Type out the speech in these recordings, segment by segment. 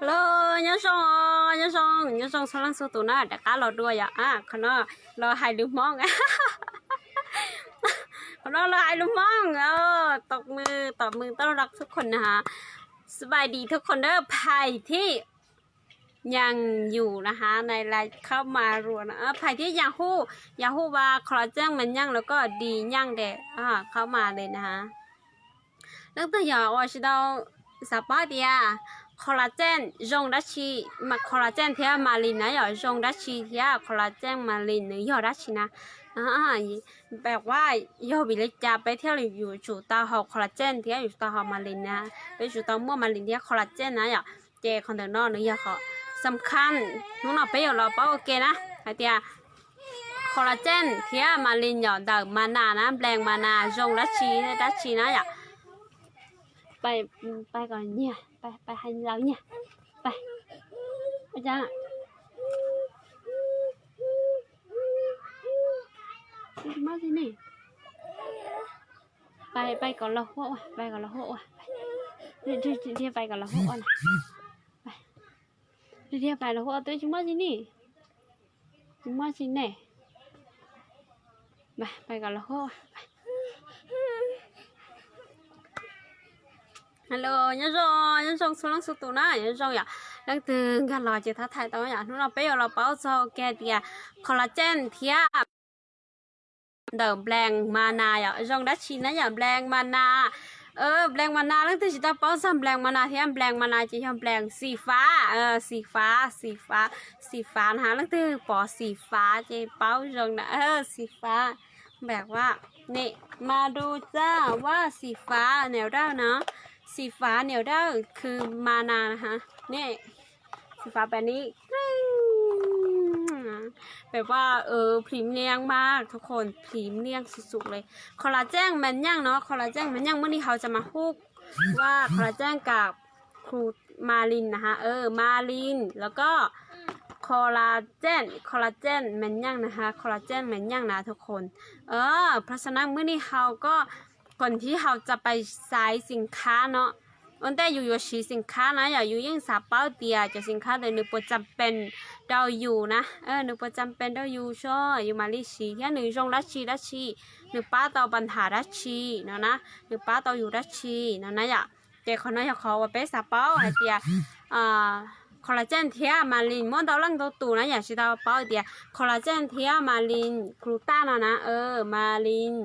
Hello, nyob zoo, nyob zoo, nyob zoo txhua leej txhua tus na, rov qab los dua yom. Qhov no los hais lus Hmoob. Qhov no los hais lus Hmoob. Tov mws, tov mws tau rau txhua khon na ha. สบายดีทุกคนเด้อ ใผที่ยังอยู่นะคะ ในไลฟ์เข้ามารัวนะ เออ ใผที่ยังอยู่ อยากรู้ว่าคอลลาเจนมันยัง แล้วก็ดียัง เดี๋ยวเข้ามาเลยนะคะ Leej twg yog uas tsis tau xav paub tias collagen zoo dab tsi, collagen thiab myelin na yom, zoo dab tsi thiab collagen myelin nws yog dab tsi na. Peb ua yog vim li cas peb thiaj li yuav tsum tau haus collagen thiab yuav tsum tau haus myelin na, peb yuav tsum tau muaj myelin thiab collagen na yom. Ces qhov ntawm no nws yog qhov xam khaj, hnub no peb yuav los paub ua ke na hais tias collagen thiab myelin yom, ntawm mas nas na, nplees mas nas zoo dab tsi dab tsi na yom. Pais kom nyiag, pais hais lawv nyiag. Pais, ua cas, pais kom los huaj ua, pais kom los huaj ua, dhia pais kom los huaj ua na. Dhia pais los huaj ua, twb tsis muaj tsi ne, tsis muaj tsi ne. Pais kom los huaj ua. Hello, nyob zoo, nyob zoo txhua leej txhua tus na, nyob zoo yom. Leej twg nkag los ces thab thaiv tau yom. Hnub no peb yuav los paub txog ua ke tias collagen thiab ntawm nplees mas nas yom, zoo dab tsi na yom, nplees mas nas. Nplees mas nas, leej twg tsis tau paub txog nplees mas nas thiab, nplees mas nas ces yog nplees xim fav, xim fav, xim fav, xim fav na. Leej twg pom xim fav ces paub zoo na, xim fav. Nplees mas nas, xim fav niam dawj na, xim fav niam dawj khw mas nas na, ne. Xim fav pem ni, pem ua, phim niaj mas, tub qhos phim niaj xu xum li. Collagen mas nyaj no, collagen mas nyaj, muaj nej hauv tsa mas hu ua collagen kam khu, myelin na ha, myelin แล้วก็ collagen, collagen mas nyaj na ha, collagen mas nyaj na ทุกคน. เพราะฉะนั้น muaj nej hauv ก็ ก่อนที่เราจะไปใช้สินค้าเนาะ, ua ntej yus yuav siv สินค้า na yom, yus yeej xav paub tias cov สินค้า ntawd nws puas จำเป็น rau yus na, nws puas จำเป็น rau yus tso, yus mam li siv thiab nws zoo dab tsi dab tsi, nws pab tau ปัญหา dab tsi no na, nws pab tau yus dab tsi no na yom. Ces qhov no yog qhov uas peb xav paub hais tias collagen thiab myelin, muaj ntau leej ntau tus na yom tsis tau paub tias collagen thiab myelin gluta no na, myelin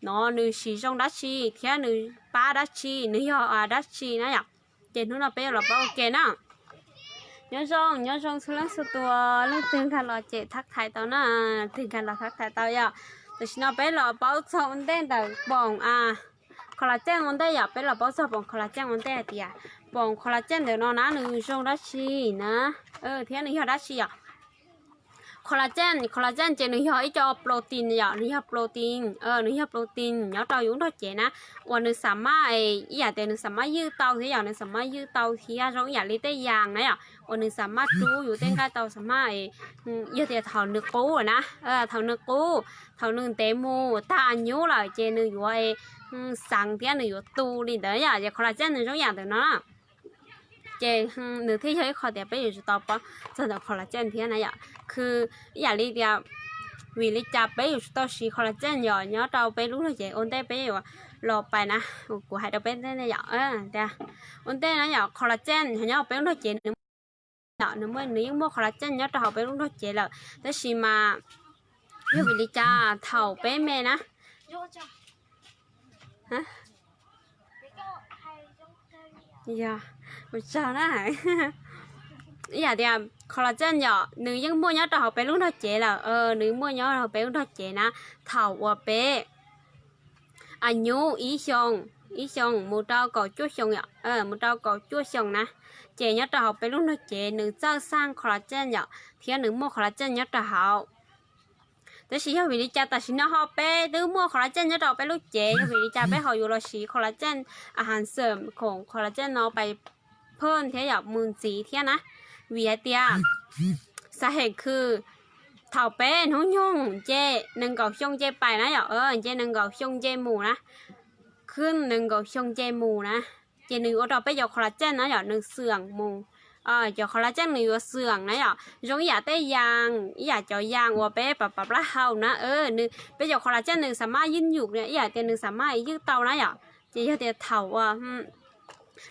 no nws siv zoo dab tsi thiab nws pab dab tsi, nws yog dab tsi na yom. Ces hnub no peb yuav los paub ua ke na. Nyob zoo, nyob zoo txhua leej txhua tus, leej twg nkag los ces thab thaiv tau na, twg nkag los thab thaiv tau yom. Tam sim no peb los paub txog ua ntej ntawm poom collagen ua ntej yom, peb los paub txog poom collagen ua ntej hais tias poom collagen ntawm no na nws zoo dab tsi na, thiab nws yog dab tsi yom. Collagen, collagen ces nws yog ib co protein yom, nws yog protein, nws yog protein nyob rau yus lub nrog cev na, uas nws xam maj, ib yam tias nws xam maj ywj tau thiab yom, nws xam maj ywj tau thiab zoo ib yam li tej yas na yom, uas nws xam maj rub yus tej nqaij tau, xam maj, yog tias thaum nws qub na, thaum nws qub, thaum nws ntev mus tag nyuj lawm ces nws yuav xeev thiab nws yuav tu li ntawd yom, ces collagen nws zoo yam ntawm no na. Ces nws thiaj yog ib qho tias peb yuav tsum tau paub txog ntawm collagen thiab na yom. Khw ib yam li tias, vim li cas peb yuav tsum tau siv collagen yom nyob rau peb lub nrog cev, ua ntej peb yuav los pais na, kuv hais rau peb ntej yom, tias ua ntej na yom, collagen nyob peb lub nrog cev nws, nws yeej muaj collagen nyob rau hauv peb lub nrog cev lawm, tab sis mas yog vim li cas thaum peb me na, ua tsaug na, ib yam tias collagen yom nws yeej muaj nyob rau hauv peb lub nrog cev lawm, nws muaj nyob hauv peb lub nrog cev na, thaum uas peb a nyuj ib xyoo, ib xyoo mus rau kaum cuaj xyoo yom, mus rau kaum cuaj xyoo na, ces nyob rau hauv peb lub nrog cev nws txawj xaj collagen yom, thiab nws muaj collagen nyob rau hauv. Tab sis yog vim li cas tam sim no ho peb twb muaj collagen nyob rau peb lub cev, yog vim li cas peb ho yuav los siv collagen, a ha xeem khoom collagen no pais phoj thiab yom mus ntxiv thiab na? Vim hais tias xav hem khw thaum peb hnub nyoog nce nees nkaum xyoo nce pais na yom, nce nees nkaum xyoo nce mus na, khwb nees nkaum xyoo nce mus na, ces nws ua rau peb cov collagen na yom nws xeem mus, cov collagen nws yuav xwam na yom, zoo ib yam tej yas, ib yam cov yas uas peb pam pam plaub hau na, nws, peb cov collagen nws xam maj ywj yum ib yam tias nws xam maj ywj tau na yom. Ces yog tias thaum uas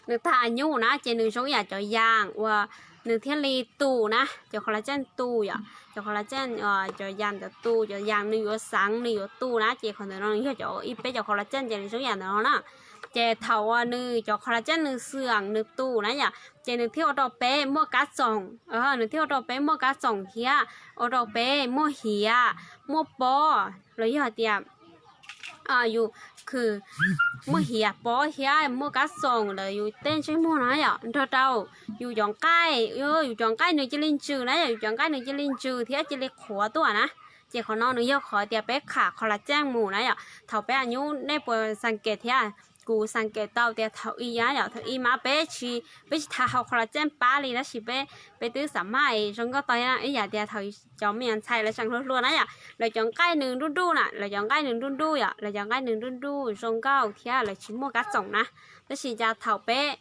nws tag a nyuj na ces nws zoo ib yam cov yas uas nws thiaj li tu na, cov collagen tu yom, cov collagen, cov yas ntawd tu, cov yas nws yuav xeev nws yuav tu na, ces qhov ntawm no nws yog cov, peb cov collagen ces nws zoo ib yam ntawd no na. Ces thaum uas nws cov collagen nws xwam nws tu na yom, ces nws thiaj ua rau peb muaj kab txoom, nws thiaj ua rau peb muaj kab txoom thiab ua rau peb muaj hiav, muaj pob los yog tias yus khwv muaj hiav pob thiab muaj kab txoom ntawm yus tej ntsej muag no yom, nrog rau yus cov nqaij, yus cov nqaij nws cia li ntsws na yom, yus cov nqaij nws cia li ntsws thiab cia li qhuav tuaj na. Ces qhov no nws yog qhov tias peb qham collagen mus na yom. Thaum peb a nyub nej puas xav kev thiab, kuv xav kev tau tias thaum ub na yom, thaum ub mas peb tsis, peb tsis tas haus collagen pab li tab sis peb, peb twb xam maj zoo nkauj tau ib yam tias thaum cov me nyuam ntxhais lawv tseem hluas hluas na yom, lawv cov nqaij nws nruj nruj na, lawv cov nqaij nws nruj nruj yom, lawv cov nqaij nws nruj nruj zoo nkauj thiab lawv tsis muaj kab txoom na. Tab sis cas thaum peb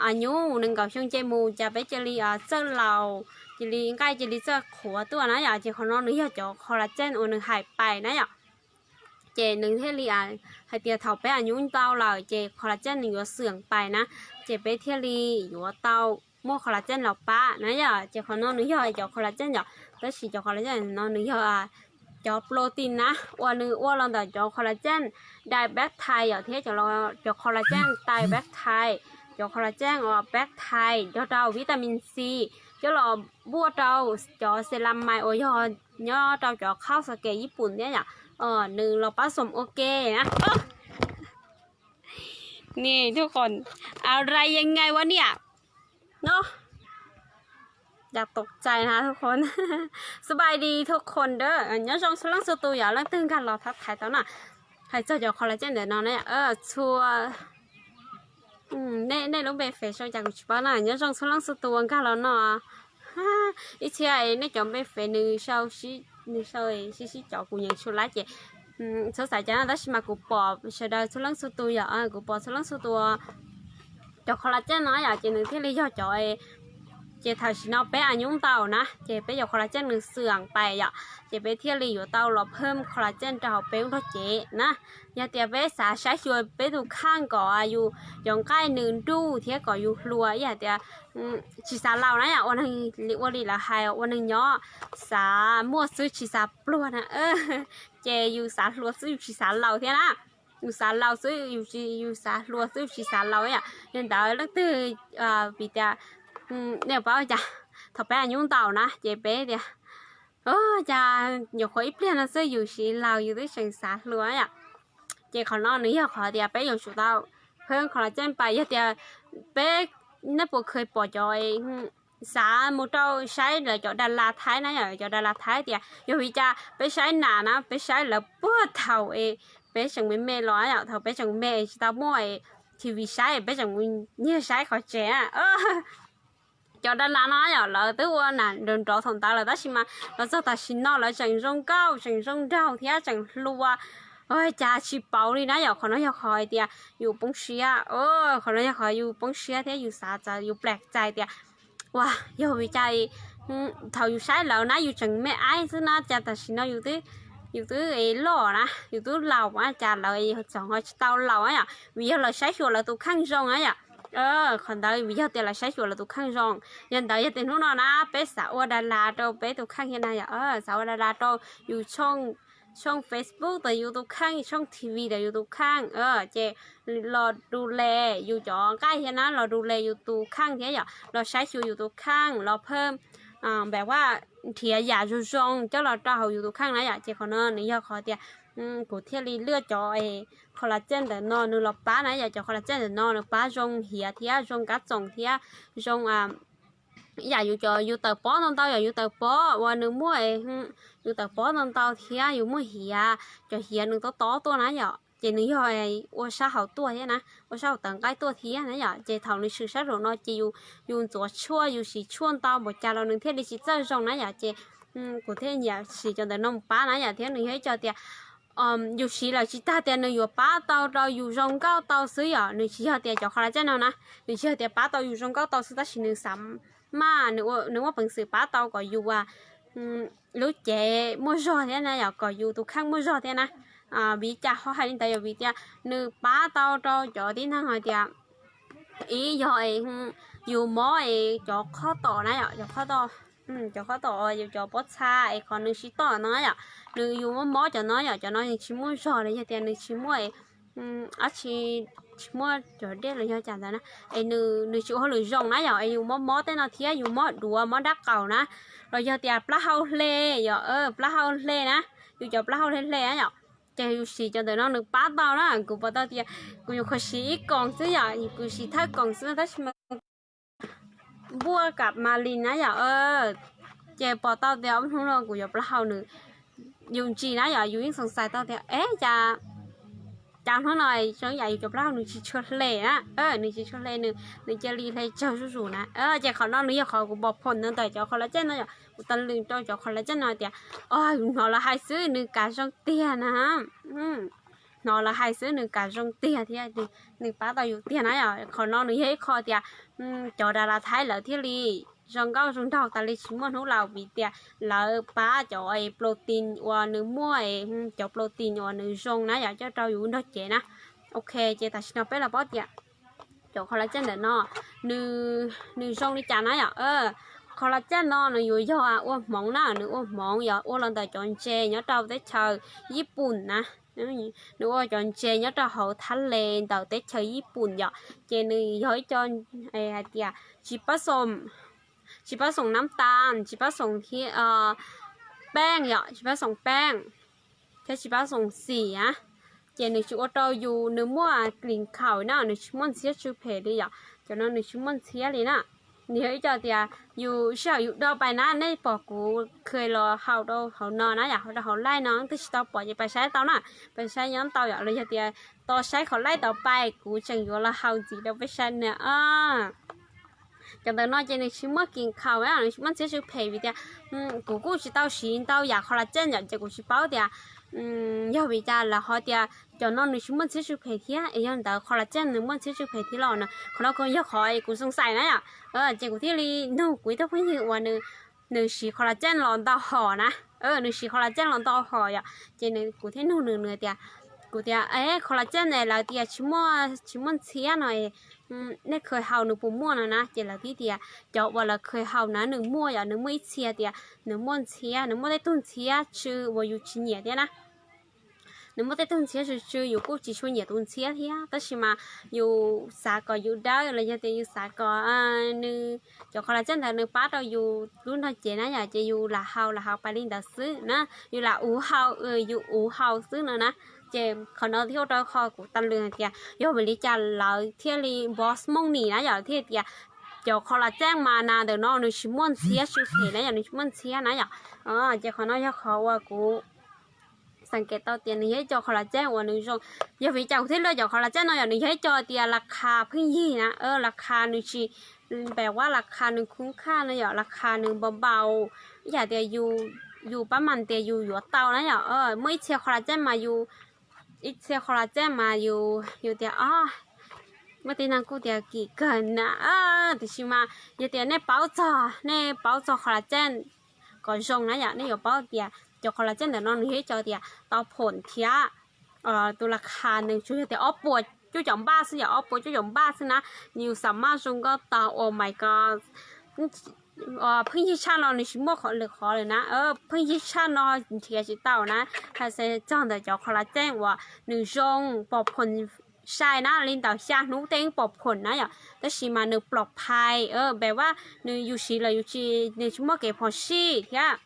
a nyub nees nkaum xyoo nce mus cas peb cia li txawj laus, cia li nqaij cia li txawj qhuav tuaj na yom, ces qhov no nws yog cov collagen uas nws hais pais na yom. Ces nws thiaj li hais tias thaum peb a nyub ntau lawm ces collagen nws yuav xwam pais na, ces peb thiaj li yuav tau muaj collagen los pab na yom. Ces qhov no nws yog cov collagen yom, tab sis cov collagen no nws yog cov protein na, uas nws ua los ntawm cov collagen dipeptide yom, thiab cov collagen dipeptide, cov collagen uas peptide nrog rau vitamin C, coj los npuaj rau cov ceramide uas yog nyob rau cov qhaub xav kev Yij Pum thiab yom, nws los pab xoom ua ke na. Ni ทุกคน อะไรยังไงวะเนี่ย no อย่าตกใจนะทุกคน สบายดีทุกคนเด้อ nyob zoo txhua leej txhua tus yom, leej twg nkag los thov thaiv tau na. Hais txog cov collagen ntawm no na, txhua, nej lub npe Fev sau cas kuv tsis paub na, nyob zoo txhua leej txhua tus uas nkag los no. Ib txhia nej cov npe Fev nws sau, nws sau sib sib cov kuv nyeem tsis lawv ces txhob xav cas na, tab sis mas kuv pom sawv daws txhua leej txhua tus yom, kuv pom txhua leej txhua tus cov collagen no yom, ces nws thiaj li yog cov, ces thaum sim no peb a nyub ntau na ces peb cov collagen nws xwam pais yom, ces peb thiaj li yuav tau los phawj collagen rau hauv peb lub nrog cev na. Yog tias peb xav saib xyuas peb tus kheej kom yus cov nqaij nws nruj thiab kom yus hluas ib yam tias tsis xav laus na yom, ua neeg li ua li lawv hais ua neeg nyob xav muaj xwb tsis xav pluag na, ces yus xav hluas xwb yus tsis xav laus thiab na. Yus xav laus xwb, yus xav hluas xwb yus tsis xav laus yom. Yog ntawd leej twg, vim tias nej paub cas thaum peb a nyub ntau na ces peb tias cas nyuam qhuav ib pliag no xwb yus tsis laus yus twb tseem xav hluas yom. Ces qhov no nws yog qhov tias peb yuav tsum tau phawj collagen pais, yog tias peb, nej puas kheev pom cov, xav mus rau saib lawv cov das las Thaib na yom, cov das las Thaib tias yog vim cas peb saib nas na, peb saib lawv puag thaum es peb tseem me me los yom, thaum peb tseem me tsis tau muaj TV saib peb tseem mus nyiag saib qhov tsev na. Cov das las no yom lawv twb ua nas nrov nrov thaum ntawd lawm tab sis mas los txog tam sim no lawv tseem zoo nkauj tseem zoo nraug thiab tseem hluas, cas tsis pauv li na yom. Qhov no yog qhov hais tias yus poob siab, qhov no yog qhov yus poob siab thiab yus xav txawv yus plam txais tias ua yog vim cas thaum yus saib lawv na yus tseem me aib xwb na cas tam sim no yus twb loj na yus twb laus na cas lawv txeem ho tsis tau laus na yom, vim yog lawv saib xyuas lawv tus kheej zoo na yom. Qhov ntawd vim yog tias lawv saib xyuas lawv tus kheej zoo. Yog ntawd yog tias hnub no na peb xav ua das las rau peb tus kheej thiab na yom, xav ua das las rau yus tshooj Facebook tas yus tus kheej, tshooj TV tas yus tus kheej, ces los du les yus cov nqaij thiab na, los du les yus tus kheej thiab yom, los saib xyuas yus tus kheej los phawj npam vaj nrhiav yam zoo zoo coj los rau hauv yus tus kheej na yom. Ces qhov no nws yog qhov tias kuv thiaj li lwaj cov collagen ntawm no nws los pab na yom, cov collagen ntawm no nws pab zoo hiav thiab zoo kab txoom thiab zoo ib yam yus cov yus tawm pob ntau ntau yom, yus tawm pob uas nws muaj, yus tawm pob ntau ntau thiab yus muaj hiav, cov hiav nws tob tob tuaj na yom, ces nws yog ua sab hauv tuaj thiab na, ua sab hauv tawv nqaij tuaj thiab na yom. Ces thaum nws swm sab hauv no ces yus ntxuav tshuaj yus siv tshuaj ntau npaum cas los nws thiaj li tsis txawj zoo na yom. Ces kuv thiaj nyiam siv cov ntawm no mus pab na yom, thiab nws yog ib co tias yus siv lawm tsis tag tias nws yuav pab tau rau yus zoo nkauj tau xwb yom. Nws tsis yog tias cov collagen no na, nws tsis yog tias pab tau yus zoo nkauj tau xwb, tab sis nws xam maj, nws muaj peev xwm pab tau kom yus lub cev muaj zog thiab na yom, kom yus tus kheej muaj zog thiab na. Vim li cas ho hais li ntawd yog vim tias nws pab tau rau cov tib neeg hais tias ib yog es yus mob es cov qhov tom na yom, cov qhov tom, cov qhov tom, yus cov pob txha es qhov nws sib tom no yom, nws yus mob mob cov no yom, cov no nws tsis muaj zog los yog tias nws tsis muaj dab tsi, tsis muaj cov dej los yog cas ntawd na, es nws tsis ua hauj lwm zoo na yom, es yus mob mob tej no thiab yus mob duav mob dab qaum na, los yog tias plaub hau hle yom, plaub hau hle na, yus cov plaub hau hle hle na yom, ces yus siv cov ntawm no nws pab tau na. Kuv pom tau tias kuv nyuam qhuav siv ib koos xwb yom, kuv siv thawj koos xwb tab sis mas npuaj kam mas li na yom, ces pom tau tias ob hnub no kuv yuav plaub hau nws, yus ntsis na yom, yus yeej xav xav tau tias es cas, cas hnub no zoo yam yus cov plaub hau nws tsis tshua hle na, nws tsis tshua hle, nws, nws cia li hle tsawg zuj zus na. Ces qhov no nws yog qhov kuv pom phom no ntawm cov collagen no yom, kuv tas lwm rau cov collagen no tias, o, hnov lawv hais xwb nws kav zoo tiag na. Hnov lawv hais xwb nws kav zoo tiag thiab, nws pab tau yus tiag na yom. Qhov no nws yog ib qho tias cov dav lav Thaib lawv thiaj li zoo nkauj zoo nraug tas li tsis muaj hnub laus vim tias lawv pab cov protein uas nws muaj, cov protein uas nws zoo na yom, coj rau yus nrog cev na. Ok, ces tam sim no peb los paub tias cov collagen ntawm no nws zoo li cas na yom. Collagen no nws yuav yog ua hmoov na, nws ua hmoov yog ua los ntawm cov ntses nyob rau teb chaws Yij Pum na. Nws ua cov ntses nyob rau hauv thab le ntawm teb chaws Yij Pum yom, ces nws yog ib co hais tias tsis pab xoom, tsis pab xoom nab tas, tsis pab xoom peej yom, tsis pab xoom peej thiab tsis pab xoom xim na. Ces nws tsis ua rau yus, nws muaj kis khaum na, nws tsis muaj ntxhiab tsw phem li yom, cov no nws tsis muaj ntxhiab li na. Nws yog ib co tias yus sij hawm yus do pais na, nej pom kuv kha los haus rau hauv no na yom, haus rau hauv laij no twb tsis tau pom ces pais saib tau na, pais saib nyob tau yom, los yog tias tos saib qhov laij tau pais kuv tseem yuav los haus ntxiv rau peb saib na. Cov ntawm no ces nws tsis muaj kis khaum na, nws tsis muaj ntxhiab tsw phem vim tias kuv kuj tsis tau siv ntau yam collagen yom, ces kuv tsis paub tias yog vim cas lawv ho tias cov no nws tsis muaj ntxhiab tsw phem thiab, es yog ntawd collagen nws muaj ntxhiab tsw phem thiab los na. Qhov no yog qhov kuv xoo xais na yom, ces kuv thiaj li nug kuv ib tug phooj ywg uas nws siv collagen los ntau hom na, nws siv collagen los ntau hom yom, ces kuv thiaj nug nws, nws tias, kuv tias collagen ne lawv tias tsis muaj, tsis muaj ntxhiab no, nej kha haus nws puas muaj no na, ces lawv thiaj tias cov uas lawv kha haus na nws muaj yom, nws muaj ib txhia tias nws muaj ntxhiab, nws muaj tej tug ntxhiab tsw uas yus tsis nyiam thiab na. Nws muaj tej tug ntxhiab tsw tsw, yus kuj tsis tshua nyiam tus ntxhiab thiab, tab sis mas yus xav kom yus dawb los yog tias yus xav kom nws, cov collagen ntawd nws pab rau yus lub nrog cev na yom, ces yus lam haus, lam haus pais li ntawd xwb na, yus lam uv haus, yus uv haus xwb no na. Ces qhov no thiaj ua rau qhov kuv tas lwm hais tias yog vim li cas lawv thiaj li npog smoke ni na yom, thiaj tias cov collagen mas na ntawm no nws tsis muaj ntxhiab tsw phem na yom, nws tsis muaj ntxhiab na yom. Ces qhov no yog qhov uas kuv xav kev tau tias nws yog ib co collagen uas nws zoo. Yog vim cas kuv thiaj lwm cov collagen no yom, nws yog ib co tias las khas pheej yig na, las khas nws tsis, npam vaj las khas nws khub khaj no yom, las khas nws npau npau, ib yam tias yus pab mas tias yus yuav tau na yom. Muaj ib txhia collagen mas yus, ib txhia collagen mas yus, yus tias o, muaj tib neeg kuj tias kim kawg na, tiam sis mas yog tias nej paub txog, nej paub txog collagen kom zoo na yom, nej yuav paub tias cov collagen ntawm no nws yog ib co tias tau phom thiab tus las khas nws tsuas yog tias ob puas cuaj caum npaj xwb yom, ob puas cuaj caum npaj xwb na, yus xam maj zoo nkauj tau, oh my god. Pheej yig tshaj no nws tsis muaj qhov lwm qhov lawm na, pheej yig tshaj no nrhiav tsis tau na. Hais txog ntawm cov collagen uas nws zoo pom phom sai na, li ntawm xya hnub tej yeej pom phom na yom, tab sis mas nws plom phai, npam vaj nws yus siv los yus tsis, nws tsis muaj kev phom sij thiab.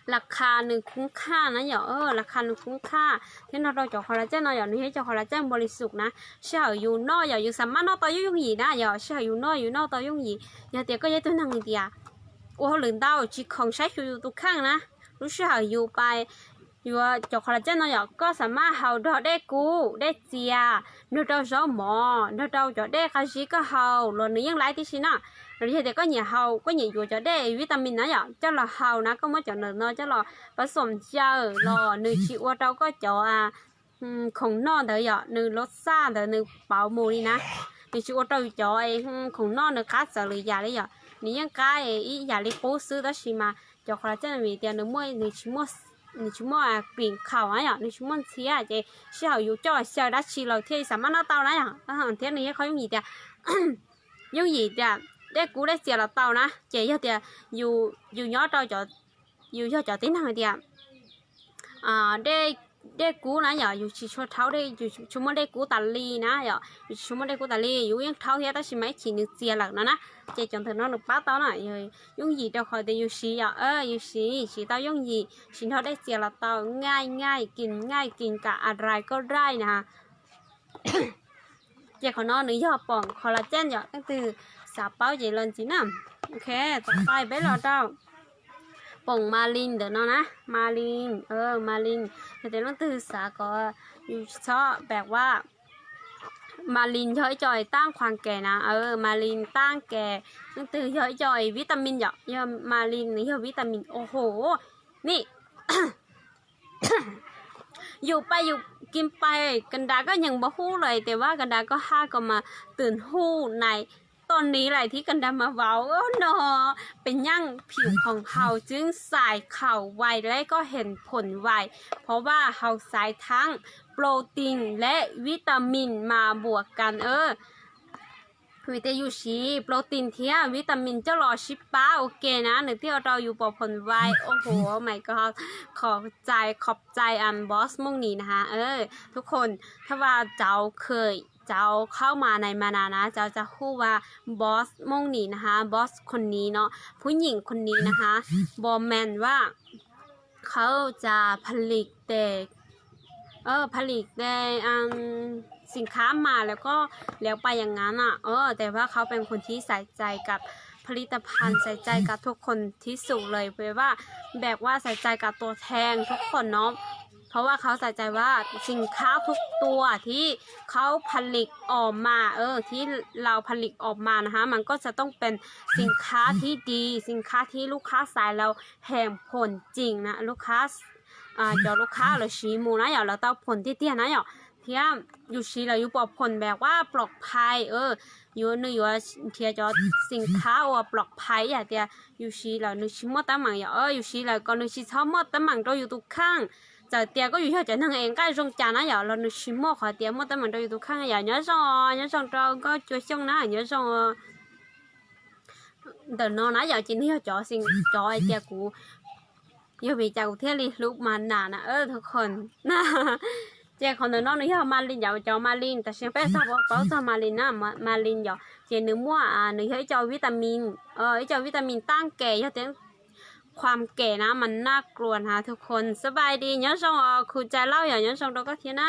Las khas nws khub khaj na yom, las khas nws khub khaj thiab nrog rau cov collagen no yom, nws yog ib co collagen npau li xus na. Sij hawm yus noj yom, yus xam maj noj tau yooj yooj yim na yom, sij hawm yus noj yus noj tau yooj yim. Yog tias koj yog ib tug neeg tias ua hauj lwm ntau tsis khoom saib xyuas yus tus kheej na, lub sij hawm yus pais yuav cov collagen no yom, koj xam maj haus nrog dej kub dej txias, nrog rau zaub mov, nrog rau cov dej qab zib koj haus los nws yeej laib tib si na. Los yog tias koj nyiam haus, koj nyiam yuav cov dej vitamin na yom, coj los haus na, koj muab cov ntawm no coj los pab xoom xyaw los nws tsis ua rau koj cov khoom noj ntawd yom, nws lub xaj ntawd nws pauv mus li na. Nws tsis ua rau cov khoom noj nws qab txawv lwm yam li yom, nws yeej qab ib yam li qub xwb tab sis mas cov collagen vim tias nws muaj, nws tsis muaj klim khaum na yom, nws tsis muaj ntxhiab ces sij hawm yus coj xyaw dab tsi los thiaj li xav maj noj tau na yom. Thiab nws yog qhov yooj yim tias, yooj yim tias dej kub dej txias los tau na. Ces yog tias yus nyob rau, yus yog cov tib neeg tias dej kub na yom, yus tsis tshua rhaub, yus tsis tshua muaj dej kub tas li na yom, yus tsis tshua muaj dej kub tas li, yus yeej rhaub thiab tab sis mas ib chim nws txias lawm no na. Ces cov ntawm no nws pab tau na, yooj yim rau qhov tias yus siv yom, yus siv siv tau yooj yim, siv nrog dej txias los tau, nqaij nqaij kis nqaij kis kam a rais koj raij na. Ces qhov no nws yog poom collagen yom, leej twg xav paub ces los ntxiv na. Ok, tom qab peb los rau poom ma lin ntawm no na, ma lin, ma lin, yog tias leej twg xav kom yus txhob pem ua, ma lin yog ib co taab khuam kem na, ma lin taab kem, leej twg yog ib co vitamin yom, yog ma lin nws yog vitamin, ua hauv ni. Yus pais yus kis pais, kas nrad koj nyeem npaum hub lawm tes vaj, kas nrad koj haj kom mas twm hu nais toj niv laim thiab kas nrad mas vauv no. Pes nyaaj phim khoom haus txwv xais khaum vais leb koj heem phoom vais, phov vaj haus xaiv thaab protein leb vitamin mas npuam kas. Vim tias yus siv protein thiab vitamin coj los sib pab ua ke na nws thiaj ua rau yus pom phoom vais. Ua hauv mas ko, qhov txais, qhov txais boss Mooj Nim na ha. Thub khoom, thab vaj cauv khawm cauv qhaub mas nais mas na na cauv cauv hu vaj boss Mooj Nim na ha, boss khoom nim no, phub nyim khoom nim na ha, bos mees vaj เขาจะผลิตแต่ ผลิตแต่ สินค้ามา แล้วก็ แล้วไปอย่างนั้นอ่ะ แต่ว่าเขาเป็นคนที่ใส่ใจกับผลิตภัณฑ์ ใส่ใจกับทุกคนที่สุดเลย แบบว่า แบบว่าใส่ใจกับตัวแทนทุกคนเนาะ เพราะว่าเขาใส่ใจว่าสินค้าทุกตัวที่เขาผลิตออกมา เออ ที่เราผลิตออกมานะคะ มันก็จะต้องเป็นสินค้าที่ดี สินค้าที่ลูกค้าใช้แล้วเห็นผลจริงนะ ลูกค้า cov lub qhab lawv siv mus na yom, lawv tau phoom tiag tiag na yom. Thiab yus siv lawm yus pom phoom npe vaj plom phais, yuav nws yuav nrhiav cov xim khab uas plom phais ib yam tias yus siv lawm nws tsis muaj teeb meem yom, yus siv lawm kom nws tsis txhob muaj teeb meem rau yus tus kheej. Txawm tias koj yuav yog cov neeg es nqaij zoo cas na yom los nws tsis muaj qhov tias muaj teeb meem rau yus tus kheej yom. Nyob zoo, nyob zoo rau Nkauj Cua Xyooj na, nyob zoo. Ntawm no na yom ces nws yog cov xim, cov hais tias kuv, yog vim cas kuv thiaj li hlub mas nas na, thub khoom. Ces qhov ntawm no nws yog ma lin yom, cov ma lin tam sim no peb tau paub txog ma lin na, ma lin yom ces nws muaj, nws yog ib co vitamin, ib co vitamin taab kem, yog tias khuam kem na mas naj kluas na thub khoom. Xab npais di, nyob zoo os khu Cai Lauj yom, nyob zoo rau koj thiab na.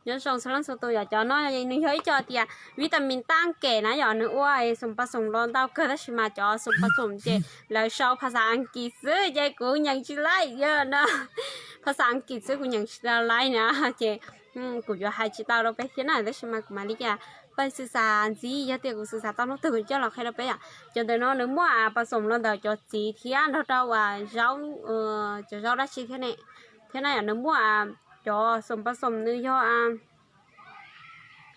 Nyob zoo txhua leej txhua tus yom, cov no nws yog ib co tias vitamin taab kem na yom, nws ua xoom pa xoom los ntau kawg tab sis mas cov xoom pa xoom ces lawv sau phas xas Askiv xwb ces kuv nyeem tsis laij no. Phas xas Askiv xwb kuv nyeem tsis tau laij na ces kuv yuav hais tsis tau rau peb thiab na, tab sis mas kuv mam li cas pais xwm xas ntxiv, yog tias kuv xwm xas tau hnub twg kuv coj los qhia rau peb yom. Cov ntawm no nws muaj pas xoom los ntawm cov txiv thiab nrog rau zaub, cov zaub dab tsi thiab ne, thiab na yom nws muaj cov xoom pas xoom nws yog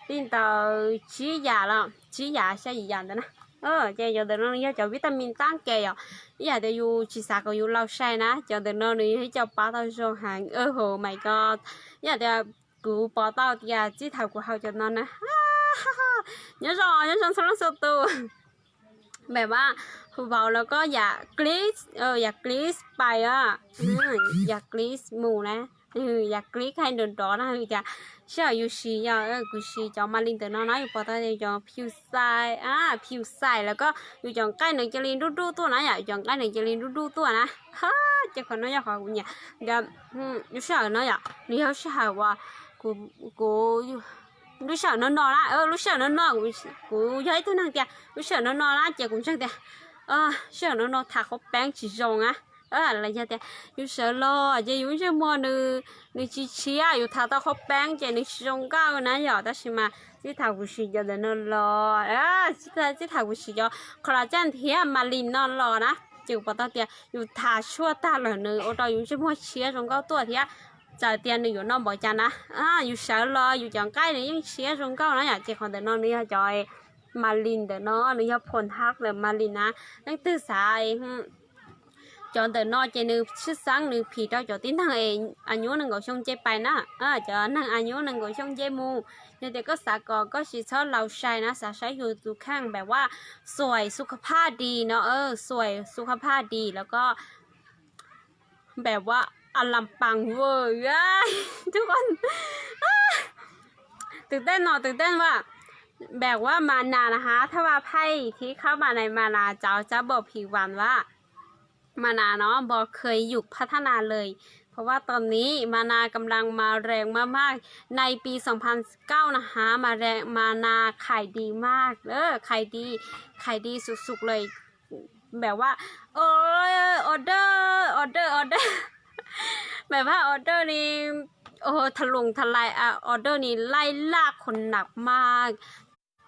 li ntawm tsib yam los tsib yam xya yim yam ntawd na. Ces cov ntawm no nws yog cov vitamin taab kem yom, ib yam tias yus tsis xav kom yus laus sai na, cov ntawm no nws yog ib co pab tau zoo heev, oh my god. Ib yam tias kuv pom tau tias txij thaum kuv haus cov no na, nyob zoo, nyob zoo txhua leej txhua tus. Npe vaj, hu vauv los koj yam klis, yam klis pais, yam klis mus na, yam klis hais nrov nrov na, tias sij hawm yus siv yom, kuv siv cov ma li ntawm no na, yus pom tau cov phiu xais, phiu xais los koj, yus cov nqaij nws cia li nruj nruj tuaj na yom, yus cov nqaij nws cia li nruj nruj tuaj na. Ha, ces qhov no yog qhov kuv nyiam. Lub sij hawm no yom, nws yog lub sij hawm uas kuv, lub sij hawm no no na, lub sij hawm no no kuv yog ib tug neeg tias lub sij hawm no no na ces kuv ntseeg tias sij hawm no no tham qhov peeb tsis zoo na. Los yog tias yus sawv los ces yus ntsej muag nws, nws tsis tshiab, yus tham tau qhov peeb ces nws tsis zoo nkauj na yom. Tab sis mas txij thaum kuv siv cov ntawm no los, txij thaum kuv siv cov collagen thiab Maybelline no los na, ces kuv pom tau tias yus tham tshuaj tag lawm nws ua rau yus ntsej muag tshiab zoo nkauj tuaj thiab. Txawm tias nws yuav no npaum cas na, yus sawv los yus cov nqaij nws yeej tshiab zoo nkauj na yom. Ces qhov ntawm no nws yog cov Maybelline ntawm no, nws yog phoo hab ntawm Maybelline na. Leej twg xav cov ntawm no ces nws tshwj xeeb nws phim rau cov tib neeg es a nyuj nees nkaum xyoo nce pais na, cov neeg a nyuj nees nkaum xyoo nce mus. Yog tias koj xav kom koj tsis txhob laus sai na, xav saib yus tus kheejแบบว่าสวยสุขภาพดีเนาะ, สวยสุขภาพดี แล้วก็แบบว่าอลังปังเวอร์ ทุกคน ตื่นเต้นเนาะ ตื่นเต้นว่า แบบว่ามานานะคะ ถ้าว่าใครที่เข้ามาในมานาจะจะบอกผิดหวังว่า มานาเนาะ บอกเคยหยุดพัฒนาเลย เพราะว่าตอนนี้มานา กำลังมาแรงมากๆ ในปี สองพันสิบเก้า นะคะ มาแรง มานาขายดีมาก เออ ขายดี ขายดีสุดๆเลย แบบว่า เออ ออเดอร์ ออเดอร์ ออเดอร์ แบบว่าออเดอร์นี่ โอ้โห ถล่มทลาย อ่ะ ออเดอร์นี่ไล่ล่าคนหนักมาก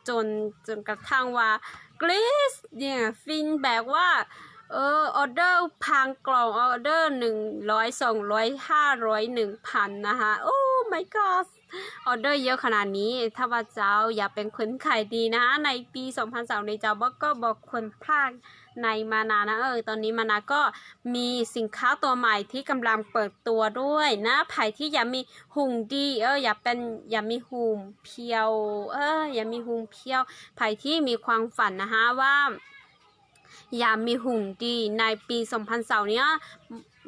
จน จนกระทั่งว่ากรี๊ดเนี่ย ฟินแบบว่า เออ ออเดอร์พันกล่อง ออเดอร์หนึ่งร้อย สองร้อย ห้าร้อย หนึ่งพัน นะคะ โอ้ my god ออเดอร์เยอะขนาดนี้ ถ้าว่าเจ้าอยากเป็นคนขายดีนะคะ ในปี สองพันสอง นี้เจ้าบอกก็บอกควรพลาดในมานานะ เออ ตอนนี้มานาก็มีสินค้าตัวใหม่ที่กำลังเปิดตัวด้วยนะ ใครที่อยากมี หุ่นดี เออ อยากเป็น อยากมีหุ่นเพรียว เออ อยากมีหุ่นเพรียว ใครที่มีความฝันนะคะว่า อยากมีหุ่นดีในปี สองพันสอง เนี้ย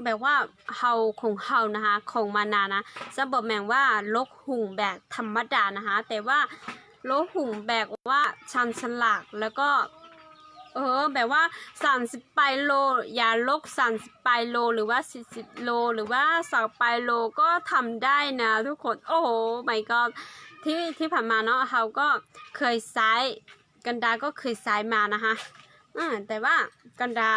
แบบว่า เฮา ของเฮานะคะ ของมานานะ จะบอกแม่งว่าลดหุ่นแบบธรรมดานะคะ แต่ว่าลดหุ่นแบบว่าชาญฉลาด แล้วก็ เออ แบบว่า สามสิบ ไปโล อยากลด สามสิบ ไปโล หรือว่า สี่สิบ โล หรือว่า สอง ไปโล ก็ทำได้นะทุกคน โอ้โห my god ที่ที่ผ่านมาเนาะ เราก็เคยใช้ กันดาก็เคยใช้มานะคะ อ่า แต่ว่ากันดา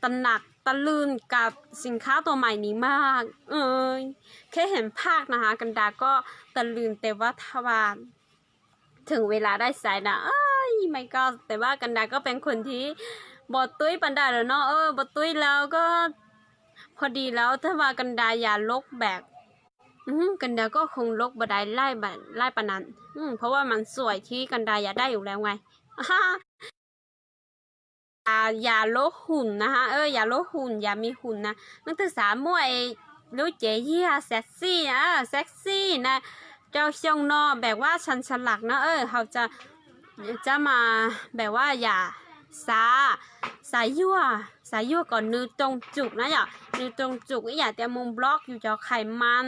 ตระหนักตะลึงกับสินค้าตัวใหม่นี้มาก เออ แค่เห็นภาพนะคะ กันดาก็ตะลึง แต่ว่าถ้าว่า ถึงเวลาได้ใช้นะ เอ้ย my god แต่ว่ากันดาก็เป็นคนที่บ่ตุ้ยปานใดแล้วเนาะ เออ บ่ตุ้ยแล้วก็ พอดีแล้ว ถ้าว่ากันดาอยากลดแบบ อืม กันดาก็คงลดบ่ได้ไล่แบบ ไล่ปานนั้น อืม เพราะว่ามันสวยที่กันดาอยากได้อยู่แล้วไง อยากลดหุ่นนะคะ เออ อยากลดหุ่น อยากมีหุ่นนะ นั่นคือสามมวย lub cev yag sexy na, sexy na, rau xyoo no แบบว่า ชาญฉลาด no, เออ เขาจะ จะมา แบบว่า อยาก xav, xav yuag, xav yuag kom nws too tsum na yom, nws too tsum ib yam tias mus block yus cov khais man,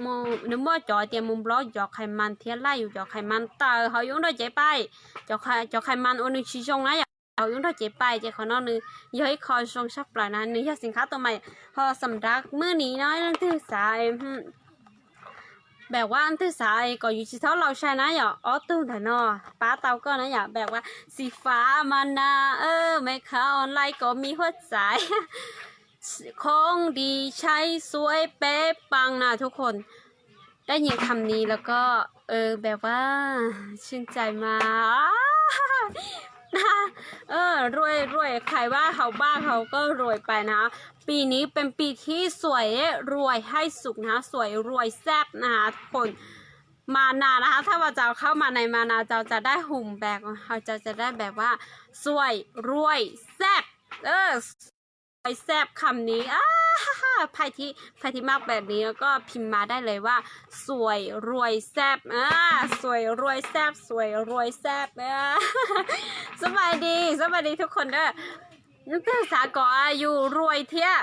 mus, nws muaj cov tias mus block yus cov khais man thiab laij yus cov khais man tawm hauv yus nrog cev pais, cov khais man uas nws tsis zoo na yom, hauv yus nrog cev pais ces qhov no nws yog ib qho zoo tshaj plaws na, nws yog สินค้าตัวใหม่ ho xam nrab mwj ni no, leej twg xav แบบว่า leej twg xav kom yus tsis txhob laus sai na yom, ob tug ntawm no pab tau koj na yom, แบบว่า สีฟ้า มานา เออ แม่ค้าออนไลน์ก็มีหัวใจ ของดีใช้สวยเป๊ะปังนะทุกคน ได้ยินคำนี้แล้วก็ เออ แบบว่า ชื่นใจมาก นะ เออ รวยรวย ใครว่าเขาบ้าเขาก็รวยไปนะ ปีนี้เป็นปีที่สวยรวยให้สุดนะคะ สวยรวยแซ่บนะคะทุกคน มานานะคะ ถ้าว่าเจ้าเข้ามาในมานา เจ้าจะได้หุ่นแบบ เจ้าจะได้แบบว่า สวยรวยแซ่บ เออ รวยแซ่บคำนี้ อ่าฮ่าฮ่า ใครที่ ใครที่มักแบบนี้แล้วก็พิมพ์มาได้เลยว่า สวยรวยแซ่บ อ่า สวยรวยแซ่บ สวยรวยแซ่บ อ่า สบายดี สบายดีทุกคนเด้อ น้องเตอร์สาก่ออายุรวยเทีย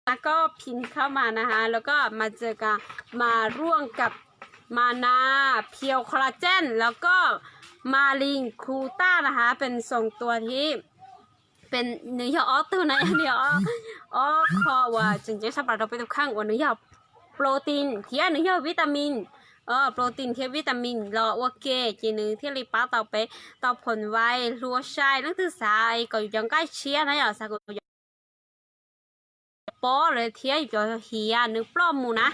แล้วก็พิมพ์เข้ามานะคะ แล้วก็มาเจอกัน มาร่วมกับมานา เพียวคอลลาเจน แล้วก็มาลินครูต้านะคะ เป็นสองตัวที่ เป็น nws yog ob tug na, nws yog ob, ob qho uas tseem ceeb tshaj plaws rau peb tus kheej uas nws yog โปรตีน thiab nws yogวิตามิน protein thiab vitamin los ua ke, ces nws thiaj li pab tau peb tau phom vais, hlua sai. Leej twg xav kom yus cov nqaij tshiab na yom, xav kom pob lawm thiab yus cov hiav nws ploj mus na.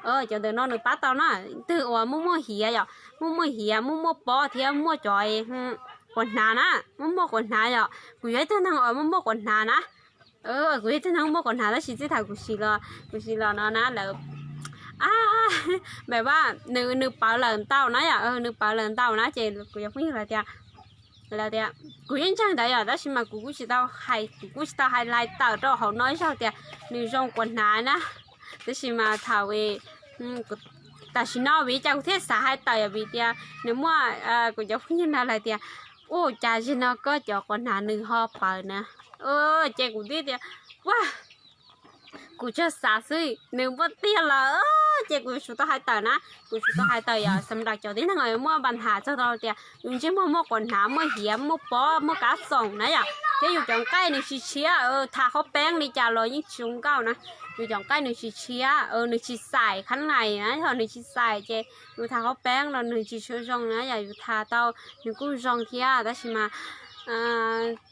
Cov ntawm no nws pab tau na. Twg uas muaj muaj hiav yom, muaj muaj hiav, muaj muaj pob thiab muaj cov quas hnav na, muaj muaj quas hnav yom. Kuv yog ib tug neeg uas muaj muaj quas hnav na. Kuv yog ib tug neeg muaj quas hnav tab sis txij thaum kuv siv los, kuv siv los no na lawm, a, npam vaj nws, nws pawv lawm ntau na yom, nws pawv lawm ntau na ces kuv cov phooj ywg hais tias, lawv tias, kuv yeej ntseeg ntawd yom, tab sis mas kuv kuj tsis tau hais, kuv kuj tsis tau hais lais tawm rau hauv no ib zaug tias nws zoo quas hnav na. Tab sis mas thaum, tam sim no vim li cas kuv thiaj xav hais tawm yom, vim tias nws muaj, kuv cov phooj ywg na lawv tias, ua cas zaum no koj cov quas hnav nws ho pawv na. Ces kuv thiaj tias, ua, kuv tsuas xav xwb, nws muaj tiag lawm, ces kuv yuav tsum tau hais tawm na, kuv yuav tsum tau hais tawm yom, xam lam cov tib neeg muaj npa nham txog rau tias yus ntsej muag muaj quas hnav, muaj hiav, muaj pob, muaj kab xoom na yom, thiab yus cov nqaij nws tsis tshiab, tha qhaub peeb li cas los yeej tsis zoo nkauj na. Yus cov nqaij nws tsis tshiab, nws tsis xais khab nais na, yog nws tsis xais ces yus tha qhaub peeb los nws tsis tshua zoo na yom, yus tha tau nws kuj zoo thiab tab sis mas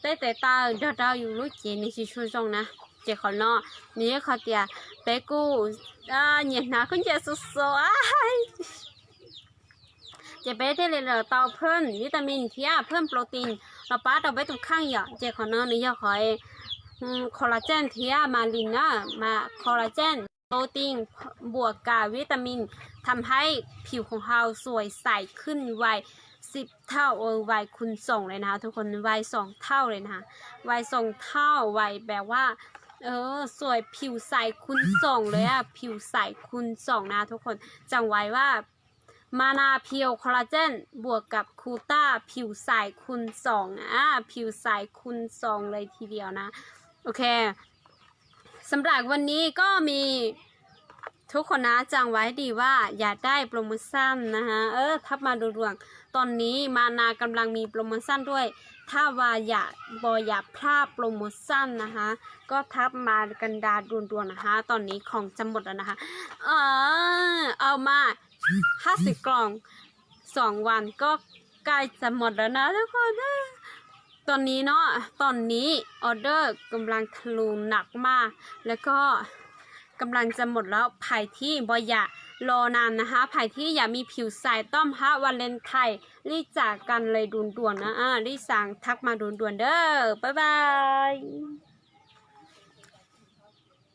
tej tes taw nrog rau yus lub cev nws tsis tshua zoo na. Ces qhov no nws yog qhov tias peb kuj nyiam hnav khaub ncaws xos xos. Ces peb thiaj li los tau phwm vitamin thiab phwm protein los pab rau peb tus kheej yom. Ces qhov no nws yog qhov collagen thiab ma li na, ma collagen, protein บวกกับวิตามิน ทำให้ผิวของเราสวยใสขึ้นไว สิบเท่า ไวคูณสอง เลยนะคะทุกคน ไวสองเท่าเลยนะคะ ไวสองเท่า ไวแบบว่า เออ สวยผิวใสคูณสองเลยอะ ผิวใสคูณสองนะทุกคน จำไว้ว่า มานาเพียวคอลลาเจน บวกกับกลูต้า ผิวใสคูณสอง อ่า ผิวใสคูณสอง เลยทีเดียวนะ โอเค สำหรับวันนี้ก็มี ทุกคนนะ จำไว้ให้ดีว่าอยากได้โปรโมชั่นนะคะ เออ ทักมาด่วนๆ ตอนนี้มานากำลังมีโปรโมชั่นด้วย ถ้าว่าอยาก บ่อยากพลาดโปรโมชั่นนะคะ ก็ทักมากันดาด่วนๆ นะคะ ตอนนี้ของจะหมดแล้วนะคะ เออ เอามา ห้าสิบกล่อง สองวันก็ใกล้จะหมดแล้วนะทุกคน ตอนนี้เนาะ ตอนนี้ออเดอร์กำลังทะลุหนักมาก แล้วก็กำลังจะหมดแล้ว ใครที่บ่อยากรอนานนะคะ ใครที่อยากมีผิวใสต้อนรับวาเลนไทน์ รีบจากกันเลยด่วนๆ นะ อ่า รีบสั่งทักมาด่วนๆ เด้อ บ๊ายบาย